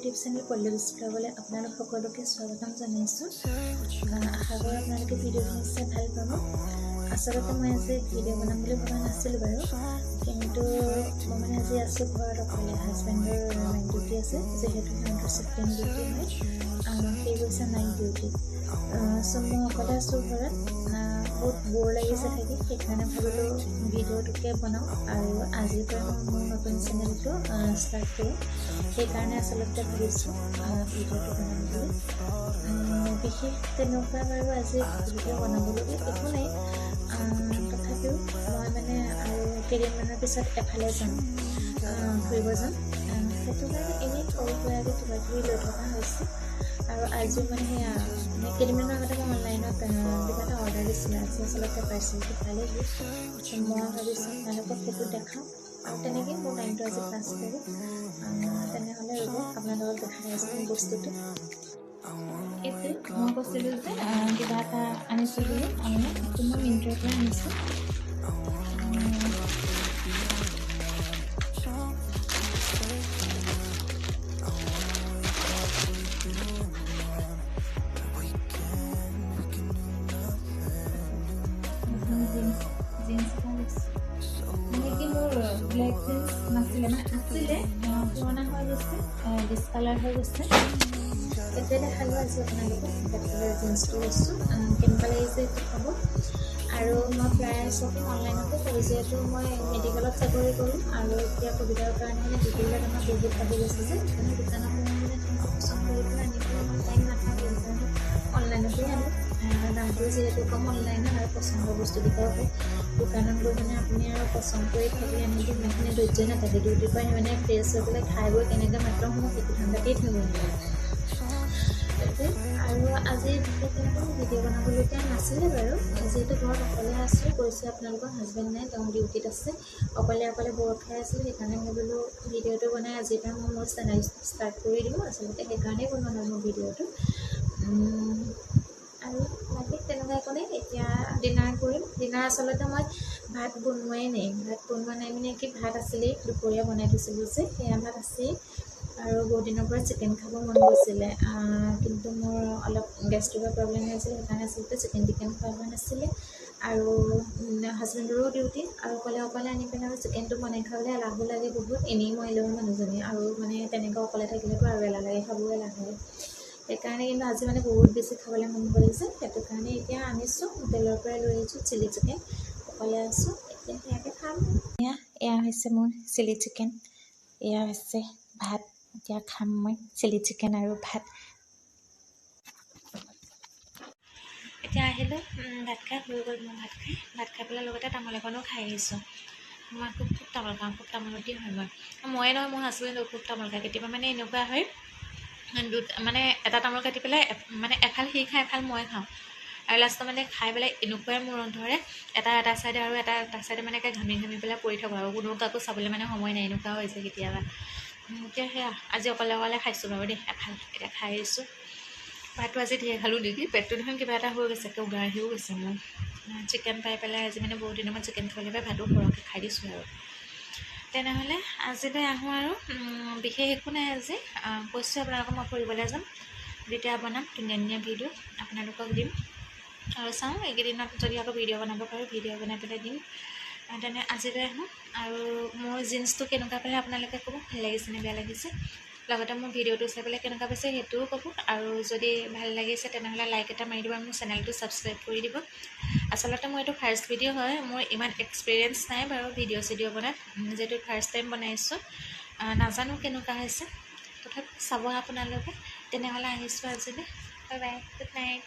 YouTube channel পল্লৱীজ ব্লগলৈ আপোনালোক সকলোকে স্বাগতম জনাইছোঁ। আশা কৰোঁ আপোনালোকে ভিডিঅ'খিনি চাই ভাল পাব। আচলতে মই আজি ভিডিঅ' বনাম বুলি ভবা নাছিলোঁ বাৰু, কিন্তু মই মানে আজি আছোঁ ঘৰত অকলে। হাজবেণ্ডৰ নাইট ডিউটি আছে, যিহেতু সিহঁতৰ চিফ্টিং ডিউটি হয়, সি গৈছে নাইট ডিউটি। চ' মই অকলে আছোঁ ঘৰত, বহুত ব'ৰ লাগিছে থাকি, সেইকাৰণে ভাবিলোঁ ভিডিঅ'টোকে বনাওঁ আৰু আজিৰ পৰা মই মোৰ নতুন চেনেলটো ষ্টাৰ্ট কৰোঁ। সেইকাৰণে আচলতে ভাবিছোঁ ভিডিঅ'টো বনাম বুলি। বিশেষ তেনেকুৱা বাৰু আজি ভিডিঅ' বনাবলগীয়া একো নাই, তথাপিও মই মানে আৰু কেইদিনমানৰ পিছত এফালে যাম, ফুৰিব যাম, সেইটো কাৰণে এনেই সৰু সুৰাকৈ কিবা কিবি লৈ থকা হৈছে। আৰু আজিও মানে সেয়া মানে কেইদিনমানৰ আগতে মই অনলাইনত কিবা এটা অৰ্ডাৰ দিছিলোঁ, আজি আচলতে পাৰ্চেলটো পালেহি। মই ভাবিছোঁ আপোনালোকক সেইটো দেখাওঁ আৰু তেনেকৈয়ে মোৰ টাইমটো আজি পাছ কৰোঁ। তেনেহ'লে ৰ'ব, আপোনালোকক দেখাই আছোঁ মোৰ বস্তুটো। এইটো মই কৈছিলোঁ যে কিবা এটা আনিছোঁ বুলি, অনলাইন, সেইটো মই মিণ্ট্ৰাৰ পৰা আনিছোঁ। জিন্স এটা লৈছোঁ, মানে কি মোৰ ব্লেক জিন্স নাছিলে, মানে আছিলে, পুৰণা হৈ গৈছে, ডিছকালাৰ হৈ গৈছে। এতিয়া দেখালোঁ আজি আপোনালোকক ব্লেক কালাৰ জিন্সটো লৈছোঁ, কেনেকুৱা লাগিছে সেইটো ক'ব। আৰু মই প্ৰায় শ্বপিং অনলাইনতে কৰোঁ, যিহেতু মই মেডিকেলত চাকৰি কৰোঁ আৰু এতিয়া ক'ভিডৰ কাৰণে মানে ডিউটিবিলাক আমাৰ বহুত বাঢ়ি গৈছে যে, সেইকাৰণে দোকানত মই মানে তেনেকৈ পচন্দ কৰি পেলাই আনিবলৈ ইমান টাইম নাথাকে, সেইকাৰণে অনলাইনতেই আনো। দামটো যিহেতু কম অনলাইনত আৰু পচন্দৰ বস্তুকেইটাও পায়। দোকানত গৈ মানে আপুনি আৰু পচন্দ কৰি ভাবি আনিব ইমানখিনি ধৈৰ্য নাথাকে। ডিউটিৰ পৰা মানে ফ্ৰেছ হৈ পেলাই খাই বৈ কেনেকৈ মাত্ৰ শুওঁ সেইটো ধান্দাতেই থাকোঁ। আৰু আজি বিশেষ তেনেকৈ ভিডিঅ' বনাবলগীয়া নাছিলে বাৰু, যিহেতু ঘৰত অকলে আছোঁ, কৈছোঁ আপোনালোকৰ হাজবেণ্ড নাই, তেওঁ ডিউটিত আছে, অকলে অকলে বৰ খাই আছিলোঁ, সেইকাৰণে ভাবিলোঁ ভিডিঅ'টো বনাই আজিৰ পৰা মই মোৰ চেনেল ষ্টাৰ্ট কৰি দিওঁ। আচলতে সেইকাৰণেই বনোৱা হ'ল মোৰ ভিডিঅ'টো। আৰু বাকী তেনেকুৱা একো নাই। এতিয়া ডিনাৰ কৰিম। ডিনাৰ আচলতে মই ভাত বনোৱাই নাই, ভাত বনোৱা নাই মানে কি, ভাত আছিলেই, দুপৰীয়া বনাই থৈছিলোঁ যে, সেয়া ভাত আছেই। আৰু বহুত দিনৰ পৰা চিকেন খাব মন গৈছিলে, কিন্তু মোৰ অলপ গেষ্ট্ৰিকৰ প্ৰব্লেম হৈ আছিলে, সেইকাৰণে আচলতে চিকেন টিকেন খোৱা হোৱা নাছিলে। আৰু হাজবেণ্ডৰো ডিউটি, আৰু অকলে অকলে আনি পেলাই আৰু চিকেনটো বনাই খাবলৈ এলাহো লাগে বহুত। এনেই মই এলেহুৱা মানুহজনী, আৰু মানে তেনেকৈ অকলে থাকিলেতো আৰু এলাহ লাগে, খাবও এলাহ লাগে। সেইকাৰণে কিন্তু আজি মানে বহুত বেছি খাবলৈ মন গৈছে, সেইটো কাৰণে এতিয়া আনিছোঁ, হোটেলৰ পৰাই লৈ আহিছোঁ চিলি চিকেন। অকলে আছোঁ, এতিয়া সেয়াকে খাম। এয়া হৈছে মোৰ চিলি চিকেন, এয়া হৈছে ভাত। এতিয়া খাম মই চিলি চিকেন আৰু ভাত। এতিয়া আহিলোঁ, ভাত খাই হৈ গ'ল মোৰ। ভাত খাই পেলাই লগতে তামোল এখনো খাই আহিছোঁ। মই খুব খুব তামোল খাওঁ, খুব তামোলতি হয় মই। ময়ে নহয়, মোৰ হাজবেণ্ডো খুব তামোল খায়। কেতিয়াবা মানে এনেকুৱা হয়, মানে এটা তামোল কাটি পেলাই মানে এফাল সি খায়, এফাল মই খাওঁ, আৰু লাষ্টত মানে খাই পেলাই এনেকুৱাই মূৰত ধৰে, এটা এটা চাইডে আৰু এটা এটা চাইডে মানে একে ঘামি ঘামি পেলাই পৰি থাকোঁ, আৰু কোনো কাকো চাবলৈ মানে সময় নাই, এনেকুৱা হৈছে কেতিয়াবা। এতিয়া সেয়া আজি অকলে অকলে খাইছোঁ বাৰু দেই এফাল। এতিয়া খাই আহিছোঁ। ভাতটো আজি ধেৰ খালোঁ নেকি, পেটটো দেখোন কিবা এটা হৈ গৈছে, একে উগাৰহিও গৈছে মোৰ। চিকেন পাই পেলাই আজি মানে বহুত দিনৰ মূৰত চিকেন খাবলৈ পাই ভাতো সৰহকৈ খাই দিছোঁ আৰু। তেনেহ'লে আজিলৈ আহোঁ আৰু, বিশেষ একো নাই আজি। কৈছোঁ আপোনালোকক মই ফুৰিবলৈ যাম, যেতিয়া বনাম ধুনীয়া ধুনীয়া ভিডিঅ' আপোনালোকক দিম। আৰু চাওঁ এইকেইদিনত যদি আকৌ ভিডিঅ' বনাব পাৰোঁ, ভিডিঅ' বনাই পেলাই দিম। তেনে আজিলৈ আহোঁ। আৰু মোৰ জিন্সটো কেনেকুৱা পালে আপোনালোকে ক'ব, ভাল লাগিছে নে বেয়া লাগিছে, লগতে মোৰ ভিডিঅ'টো চাই পেলাই কেনেকুৱা পাইছে সেইটোও ক'ব। আৰু যদি ভাল লাগিছে তেনেহ'লে লাইক এটা মাৰি দিব আৰু মোৰ চেনেলটো ছাবস্ক্ৰাইব কৰি দিব। আচলতে মোৰ এইটো ফাৰ্ষ্ট ভিডিঅ' হয়, মোৰ ইমান এক্সপিৰিয়েঞ্চ নাই বাৰু ভিডিঅ' চিডিঅ' বনাত, যিহেতু ফাৰ্ষ্ট টাইম বনাইছোঁ, নাজানো কেনেকুৱা হৈছে, তথাপি চাব আপোনালোকে। তেনেহ'লে আহিছোঁ আজিলৈ, বাই বাই, গুড নাইট।